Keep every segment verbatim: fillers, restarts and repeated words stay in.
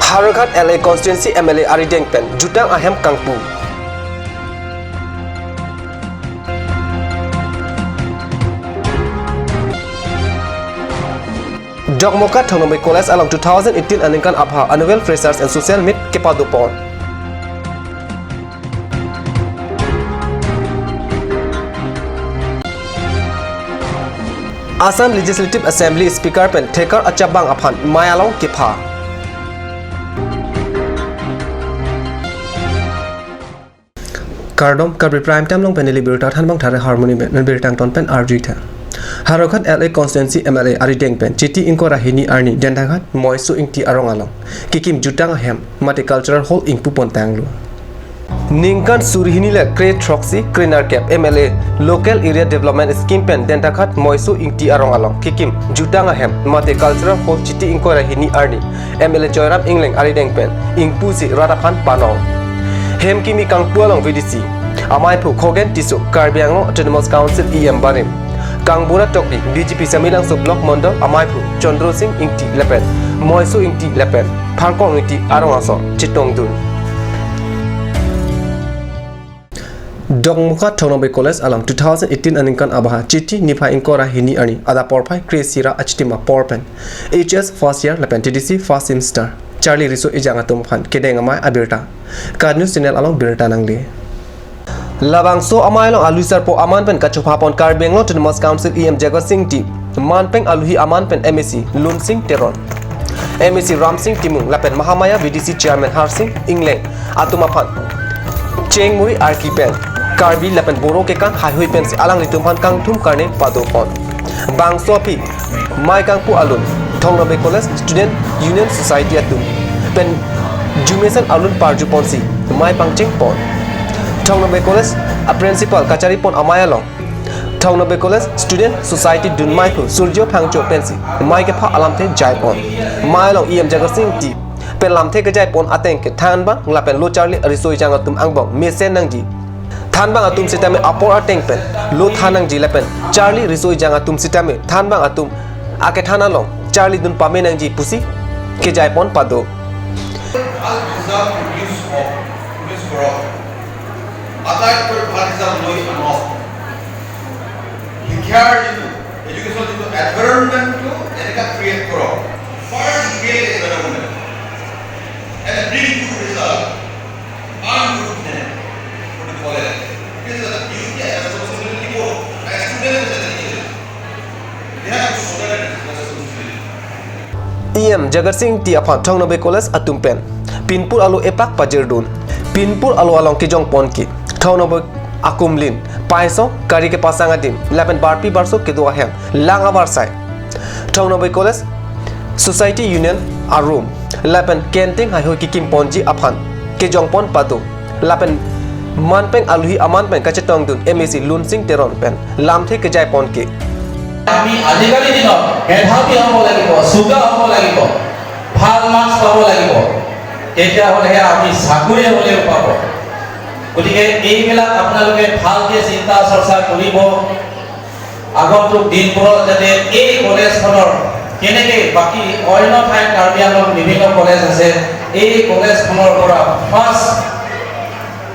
Howraghat L A constituency M L A arideng pen jutang ahem kangpu. Dokmoka Thong Noboi College along two thousand eighteen aningkan abha Annual Freshers and Social Meet kepadopon. Assam Legislative Assembly Speaker pen thekar achebang aphan mei along kepha. Kardom, Karbi Prime Time along pen neli birta thanbang Thare Harmony pen, birta angton pen arju-ik tha. Howraghat L A constituency M L A arideng pen Chiti ingkoi ra hini arni Dentaghat Moiso Ingti arong along kekim jutang ahem mate cultural hall ingpupon tanglo. Ningkan suri hini le kre throksi kre nerkep M L A Local Area Development Scheme pen Dentaghat Moiso Ingti arong along kekim jutang ahem mate cultural hall Chiti ingkoi ra hini arni M L A Joyram Engleng arideng pen ingpusi rat aphan panong. Hem kimi kangpu along V D C amaiphu Khogen Tisso, Karbi Anglong Autonomous Council E M barim Kangbura Tokbi, B J P Samelangso Block Mondol amaiphu Chandra Sing Ingti lapen Moiso Ingti lapen Pharkong Ingti arong aso chetongdun. Dokmoka Thong Noboi College along two thousand eighteen aningkan abha Chiti niphai ingkoi ra hini arni adap porphai kre-isi ra achitim apor pen H S first year lapen T D C first semester charli riso ejang atum aphan kedeng amei abirta KAT News Channel along birta nangle. Labangso amei along alui sarpo aman pen kachophapon Karbi Anglong Autonomous Council E M Jagat Sing Ingti, manpeng aluhi aman pen M A C Lunsing Teron, M A C Ramsing Timung lapen Mahamaya V D C Chairman Harsing Engleng atum aphan chengmuri arki pen Karbi lapen Boro kekan haihui pensi alanglitum aphan kangthum karne padopon. Bangso aphi mei kangpu alun Thong Noboi College Student Union Society atum pen jumesen alun parjuponsi mei pangchengpon. Thong Noboi College a Principal kacharipon amei along Thong Noboi College Student Society dunmei pu Surjo Phangcho pensi mei kepha alamthe jaipon. Mei along E M Jagat Sing Ingti pen lamthe kejaipon ateng ke thanbang lapen lo charli riso ejang atum angbong mesen nangji. Thanbang atum sitame apor ateng pen lo than nangji lapen charli riso ejang atum sitame thanbang atum akethan along charlidun pame nangji pusi kejaipon pado. ভাল result produce হওক, প্ৰডিউচ কৰক। আটাইতকৈ ভাল ৰিজাল্ট লৈ আনক। শিক্ষাৰ যিটো, এডুকেশ্যন যিটো এনভাইৰনমেণ্টটো এনেকুৱা ক্ৰিয়েট কৰক। First create environment and bring good result, earn good name for the college. It is a duty and responsibility for a student as an education. They have to shoulder that responsibility. E M Jagat Sing Ingti aphan Thong Noboi College atum pen pinpur alo epak pajirdun. Pinpur alo along kejongpon ke Thong Noboi akumlin, paisong, kari kepasang adim lapen barpi barso kedo ahem lang avarsai Thong Noboi College Society Union arum lapen kenteng haihui kekimponji aphan kejongpon pado. Lapen manpeng aluhi aman pen kachetongdun M A C Lunsing Teron pen lamthe kejaipon ke. আমি আজিকালি দিনত মেধাৱী হ'ব লাগিব, চোকা হ'ব লাগিব, ভাল মাৰ্কছ পাব লাগিব, তেতিয়াহ'লেহে আমি চাকৰি হ'লেও পাব। গতিকে এইবিলাক আপোনালোকে ভালকে চিন্তা চৰ্চা কৰিব। আগন্তুক দিনবোৰত যাতে এই কলেজখনৰ কেনেকে বাকী অন্য ঠাইত কাৰ্বি আংলং বিভিন্ন কলেজ আছে, এই কলেজখনৰ পৰা ফাৰ্ষ্ট,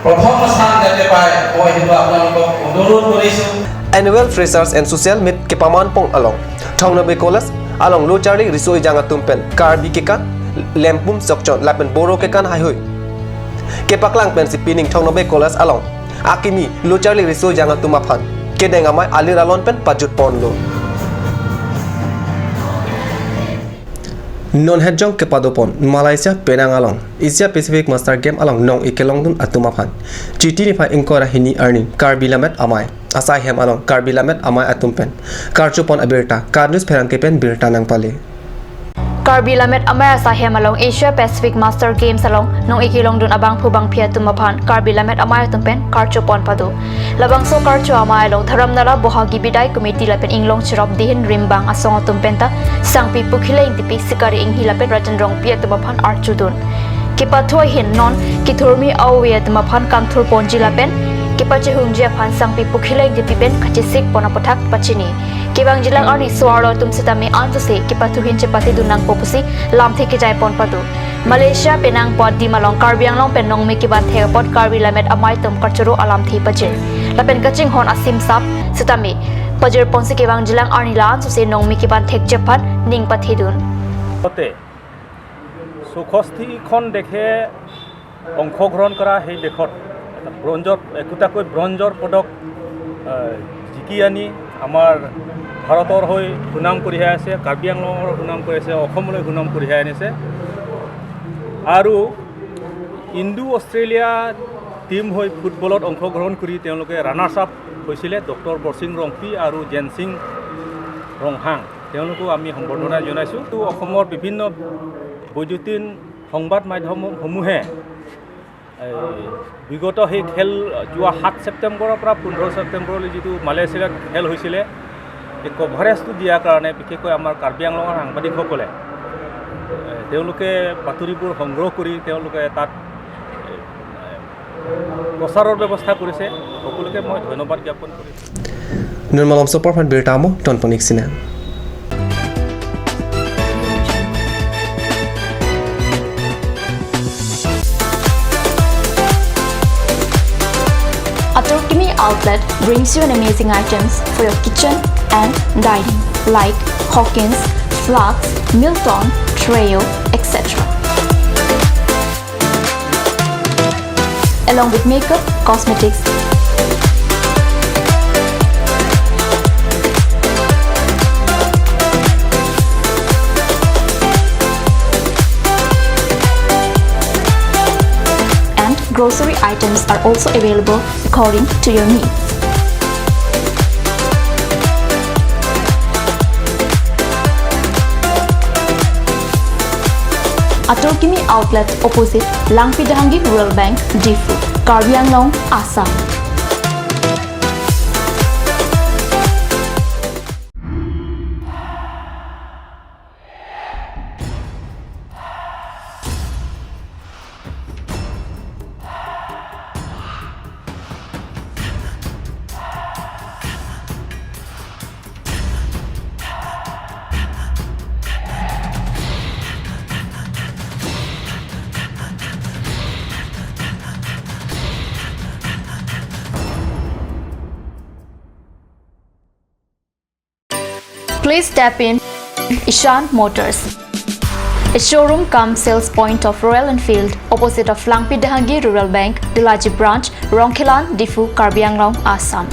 প্ৰথম স্থান যাতে পায়, মই সেইটো আপোনালোকক অনুৰোধ কৰিছোঁ। Annual Freshers and Social Meet kepamanpon along Thong Noboi College along lo charli riso ejang atum pen Karbi kekan lempum sokchon lapen Boro kekan haihui kepaklang pensi pining Thong Noboi College along akimi lo charli riso ejang atum aphan kedeng amei alir alon pen pajutponlo. Non hetjong kepadopon Malaysia Penang along Asia Pacific Master Game along nong-e kelongdun atum aphan Chiti niphai ingkoi ra hini arni Karbi Lammet Amei asai hem along Karbi Lammet Amei atum pen karchopon abirta KAT News pherangke pen birta nangpale. Karbi Lammet Amei asai hem along Asia Pacific Master Games along nong-e kelongdun abangphu bangphi atum aphan Karbi Lammet Amei atum pen karchopon pado. Labangso karcho amei along Dharamnala Bohagi Bidai Committee lapen Inglong Cherop Dihin Rimbang asong atum penta Sangpi Pukhile Ingtipi, Sikari Inghi lapen Rajen Rongpi atum aphan archudun. Kepathu ahin non kethurmi a-ove atum aphan kangthurponji lapen kepachehungji aphan Sangpi Pukhile Ingtipi pen kachesikpon aputhak pachini. Kevangjilang arni so-arlo atum sitame ansose kepathuhin chepatedun nangpo pusi lamthe kejaipon pado. Malaysia penang apot adim along Karbi Anglong pen nongmi kevan thek apot Karbi Lammet Amei atum kachoro alamthe pajir. Lapen kachinghon asimsap sitame pajirponsi kevangjilang arni la-an sose nongmi kevan thekji aphan ning pathedun. লগতে চৌষষ্ঠিখন দেশে অংশগ্ৰহণ কৰা সেই দেশত এটা ব্ৰঞ্জৰ, একোটাকৈ ব্ৰঞ্জৰ পদক, আহ, জিকি আনি আমাৰ ভাৰতৰ হৈ সুনাম কঢ়িয়াই আছে, কাৰ্বি আংলঙৰ সুনাম কঢ়িয়াইছে, অসমলৈ সুনাম কঢ়িয়াই আনিছে। আৰু ইণ্ডো অষ্ট্ৰেলিয়া টিম হৈ ফুটবলত অংশগ্ৰহণ কৰি তেওঁলোকে ৰাণাৰ্ছ আপ হৈছিলে, ডক্টৰ বৰসিং ৰংপি আৰু জেনসিং ৰংহাং, তেওঁলোকক আমি সম্বৰ্ধনা জনাইছোঁ। তো অসমৰ বিভিন্ন বৈদ্যুতিন সংবাদ মাধ্যমসমূহে এই বিগত সেই খেল যোৱা সাত ছেপ্টেম্বৰৰ পৰা পোন্ধৰ ছেপ্টেম্বৰলৈ যিটো মালয়েছিয়াত খেল হৈছিলে, এই কভাৰেজটো দিয়াৰ কাৰণে বিশেষকৈ আমাৰ কাৰ্বি আংলঙৰ সাংবাদিকসকলে, এ, তেওঁলোকে বাতৰিবোৰ সংগ্ৰহ কৰি তেওঁলোকে তাত, এ, এ, প্ৰচাৰৰ ব্যৱস্থা কৰিছে। সকলোকে মই ধন্যবাদ জ্ঞাপন কৰিছোঁ। Nirmalam Superfan Birta amo, tonpon ik sina. Atur Kimi Outlet brings you an amazing items for your kitchen and dining, like Hawkins, Flax, Milton, Treo, et cetera, along with makeup, cosmetics, and grocery items are also available according to your needs. Atur Kimi Outlet, opposite Langpi Dehangi Rural Bank, Diphu, Karbi Anglong, Assam. Please step in Ishan Motors, a showroom cum sales point of Royal Enfield, opposite of Langpi Dehangi Rural Bank, Delaji Branch, Rongkhelan, Diphu, Karbi Anglong, Assam.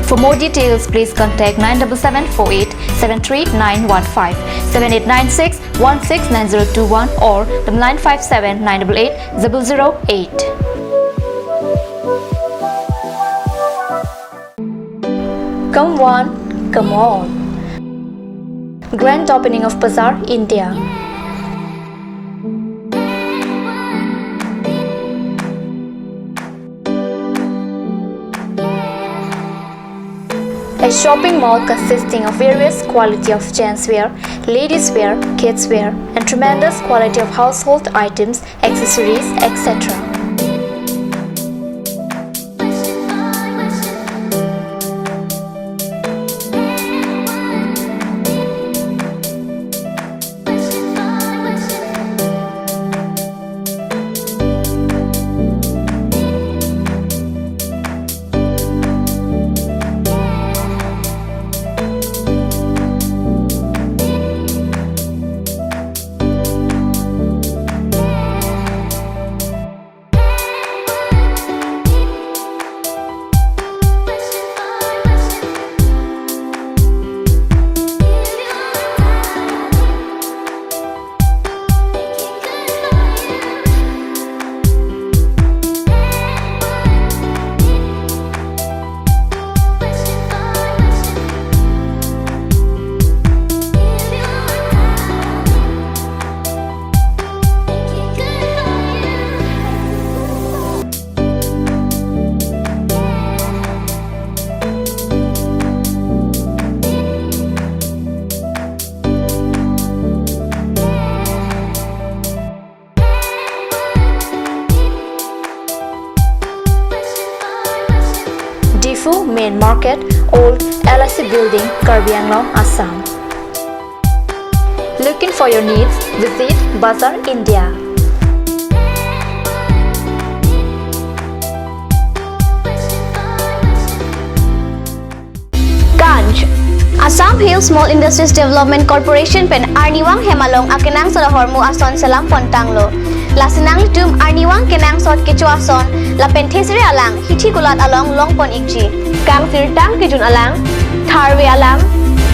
For more details, please contact nine double seven four eight seven three nine one five, seven eight nine six one six nine zero two one, or the nine five seven nine double eight double zero eight. Come one, come all. Grand opening of Bazaar India. A shopping mall consisting of various quality of gents wear, ladies wear, kids wear, and tremendous quality of household items, accessories, et cetera. Diphu Main Market, Old L I C Building, Karbi Anglong, Assam. Looking for your needs? Visit Bazaar India. Kanj. Assam Hill Small Industries Development Corporation pen arnivang hem along akenangsot ahormu ason selam pontanglo. Lasi nanglitum arnivang kenangsot kecho ason lapen thesere alang hithi kulat along longpon ikji. Kangsirtang kejun alang, tharve alang,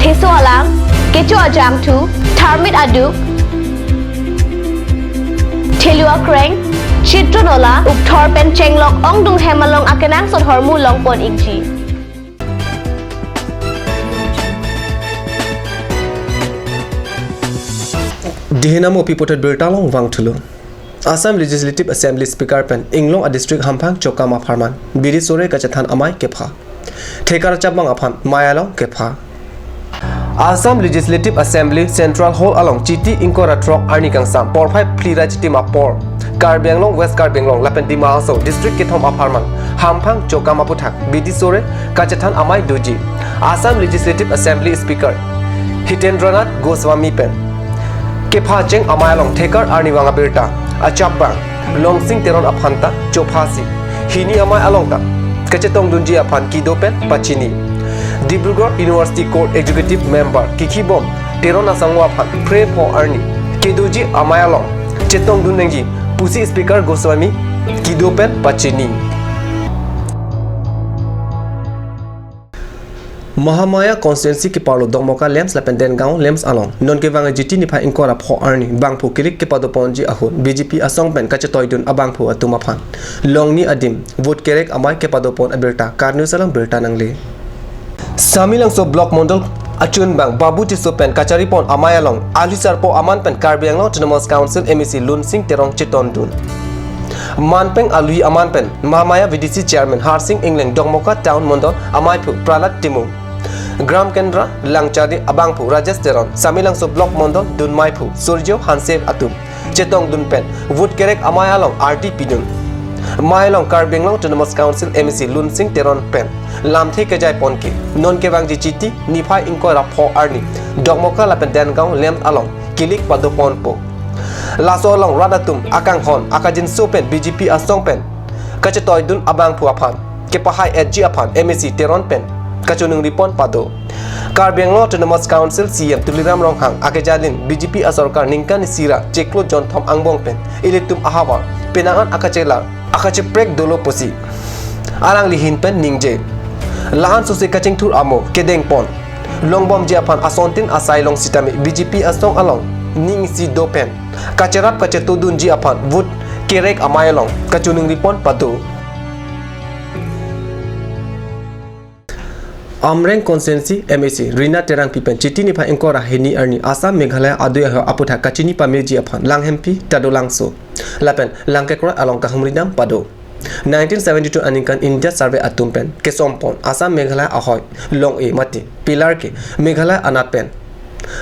theso alang, kecho ajangthu, tharmit aduk, thelu akreng, chitro nola, ukthor pen chenglok ongdung hem along akenangsot ahormu longpon ikji. Dihinamo pi puthot birta along vangthulo. Assam Legislative Assembly Speaker pen Inglong a district hamphang chokam apharman bidi sore kachethan amei kepha. Thekar chapbang aphan mei along kepha. Assam Legislative Assembly Central Hall along Chiti ingkoi ra throk arni kangsam porphai phli ra chitim apor Karbi Anglong, West Karbi Anglong lapen Dima Hasao district kethom apharman hamphang chokam aputhak bidi sore kachethan amei doji. Assam Legislative Assembly Speaker Hitendranath Goswami pen kepha cheng amei along thekar arnivang abirta achapbang Longsing Teron aphanta chophasi hini amei along ta kachetongdunji aphan kedo pen pachini. Dibrugarh University Core Executive Member kikhibom Teron asango aphan phre pho arni kedoji amei along chetongdun nangji pusi Speaker Goswami kedo pen pachini. Mahamaya constituency keparlo Dokmoka LAMPS lapen Dengaon LAMPS along non kevang Chiti niphai ingkoi ra pho arni bangphu kilik kepadoponji ahut B J P asong pen kachetoidun abangphu atum aphan longni adim vote kerek amei kepadopon abirta karnu salam birta nangle. Samelangso Block Mondol achunbang Babu Tisso pen kacharipon amei along alhi sarpo aman pen Karbi Anglong Autonomous Council M A C Lunsing Teron chetongdun. Manpeng alui aman pen Mahamaya V D C Chairman Harsing Engleng, Dokmoka Town Mondol ameiphu Prahlad Timung, Gram Kendra Langchari abangphu Rajesh Teron, Samelangso Block Mondol dunmeiphu Surjo Hanse atum chetongdun pen vote kerek amei along ardi pidun. Mei along Karbi Anglong Autonomous Council M A C Lunsing Teron pen lamthe kejaiponke non kevangji Chiti niphai ingkoi ra pho arni Dokmoka lapen Dengaon LAMPS along kilik padoponpo. Laso along rat atum akanghon akajinso pen B J P asong pen kachetoidun abangphu aphan kepahai-etji aphan M A C Teron pen kachoningri pon pado. Karbi Anglong Autonomous Council C E M Tuliram Ronghang akejalin B J P asorkar ningkan isi ra chiklo jonthom angbong pen ilitum ahavar penang an akachelar akacheprek dolo pusi alangli ahin pen ningje. La-an sose kachingthur amo kedengpon longbomji aphan asontin asai long sitame B J P asong along ning isi do pen kacherap kachetongdunji aphan vote kerek amei along kachoningri pon pado. Amreng constituency M A C Rina Terangpi pen Chiti niphai ingkoi ra hini arni Assam Meghalaya adui ahoi aputhak kachini pameji aphan Langhempi, Tadolangso lapen Langkekroi along kahumridam pado. Nineteen seventy-two aningkan India Survey atum pen kesompon Assam Meghalaya ahoi long-e mati pillar ke Meghalaya anat pen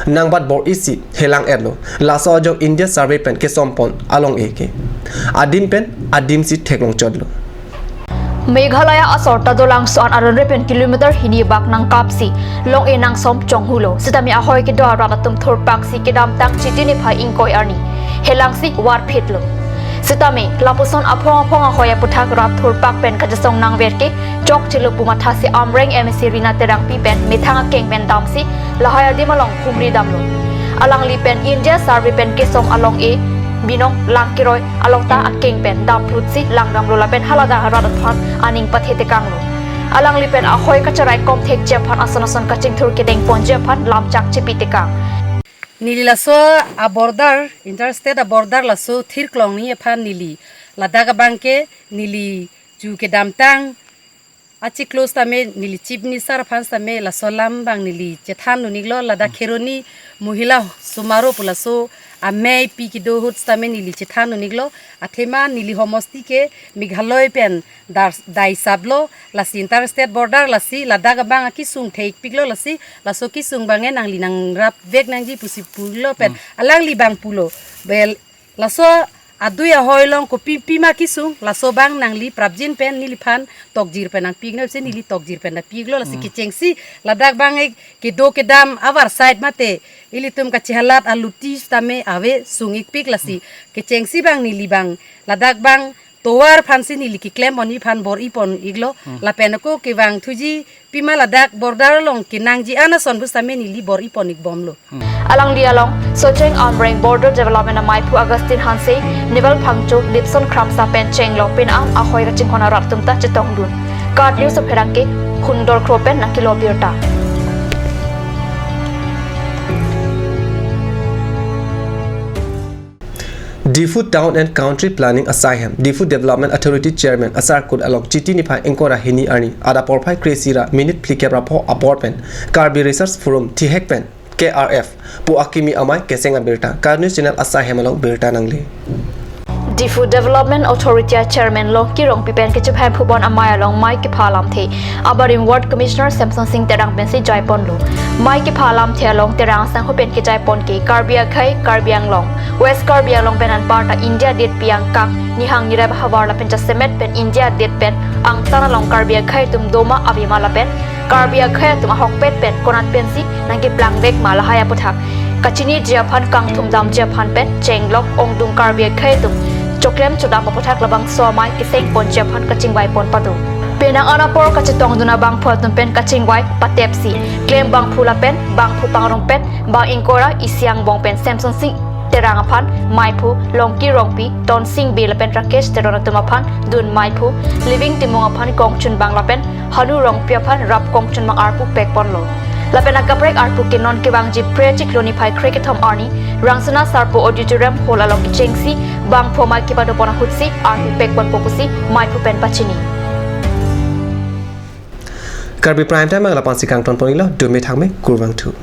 nangbat bor-isi helang-etlo. Laso ajok India Survey pen kesompon along-e ke adim pen adimsi theklongchotlo. Meghalaya asor Tadolangso an aron re pen kilometer hini bak nangkapsi long-e nangsom chonghulo. Sitame ahoi kedo arat atum thurpaksi kedamtang Chiti niphai ingkoi arni helangsi varphitlo. Sitame lapuson aphong aphong ahoi aputhak rat thurpak pen kachesong nangver ke chokchelo pu mathasi Amreng M A C Rina Terangpi pen methang akeng pen damsi lahai adim along humridamlo. Alangli pen India Survey pen kesom along-e binong Langkekroi along ta akeng pen damplutsi langdamlo lapen haladak arat aphan aning pathetekanglo. Alangli pen ahoi kacherai kom thekji aphan ason ason kachingthur kedengponji aphan lamchak chipitekang. Neli laso a-border, interstate a-border laso thirklongji aphan neli ladak abang ke neli ju kedamtang achiklo sitame neli Chief Minister aphan sitame laso alam abang neli chethan dun-iklo, ladak Kheroni Mohila Samaro pu laso amei pi kedo ahut sitame neli chethan dun-iklo. Athema neli homosti ke Meghalaya pen dar dai saplo, lasi interstate border, lasi ladak abang akesung thekpiklo, lasi laso kesung abang ke nangli nangrapvek nangji pusi pulo pen alangli abang pulo. Bel laso adui ahoi along kopi pima kesung, laso abang nangli prapjin pen neliphan tokjir pen nangpiknon pusi neli tokjir pen nangpiklo, lasi kechengsi ladak abang ke kedo kedam avar side mate Ilitum kachehalat aluti sitame ave sung-ikpik lasi. Kechengsi bang neli bang ladak bang tovar aphansi neli keklem ponji aphan bor-i pon-iklo. Lapen ako kevang thuji pima ladak border along kenangji an ason pusitame neli bor-i pon-ikbomlo. Alangli along Socheng Amreng Border Development amaiphu Augustine Hanse, Nival Phangcho, Dipson Kramsa pen chenglok pin-an ahoi kachinghon arat atum ta chetongdun. KAT News apherangke Hundor Kro pen nangkelo birta. Diphu Town and Country Planning asaihem, Diphu Development Authority Chairman asarkut along Chiti niphai ingkoi ra hini arni adap porphai kre-isi ra minute phlikep ra pho apor pen Karbi Research Forum thihek pen K R F pu akimi amei keseng abirta KAT News Channel asaihem along birta nangle. Diphu Development Authority a Chairman Longki Rongpi pen kechiphem phubon amei along mei kepha alamthe abarim Ward Commissioner Samson Singh Terang pensi jaiponlo. Mei kepha alamthe along Terang asangho pen kejaipon ke Karbi akhei, Karbi Anglong, West Karbi Anglong pen anparta India det pi angkang nihang nirep havar lapen jasemet pen India det pen angtan along Karbi akhei atum doma avema lapen Karbi akhei atum ahokpet pen konat pensi nangkeplangvek ma lahai aputhak kachiniji aphan kangthum damji aphan pen chenglok ongdung Karbi akhei atum choklem chodam aputhak labangso amei keseng ponji aphan kachingvai pon pado. Penang an apor kachetongdun abangphu atum pen kachingvai patepsi klem bangphu lapen bangphu pangrumpet bang ingkoi ra isi angbong pen Samson Singh Terang aphan meiphu, Longki Rongpi, Tonsing Bey lapen Rakesh Teron atum aphan dun meiphu, Living Timung aphan Kongchunbang lapen Hanu Rongpi aphan rap Kongchunbang arpu pekponlo. Lapen akaprek arpu ke non kevangji Phre chiklo niphai krekethom arni Rangsina Sarpo Auditorium Hall along kechengsi bangphu amei kepadopon ahutsi arpu pekponpo pusi meiphu pen pachini. Karbi Prime Time ang lapu-ansi kangtonpon-iklo, dome thangme, kurvangthu.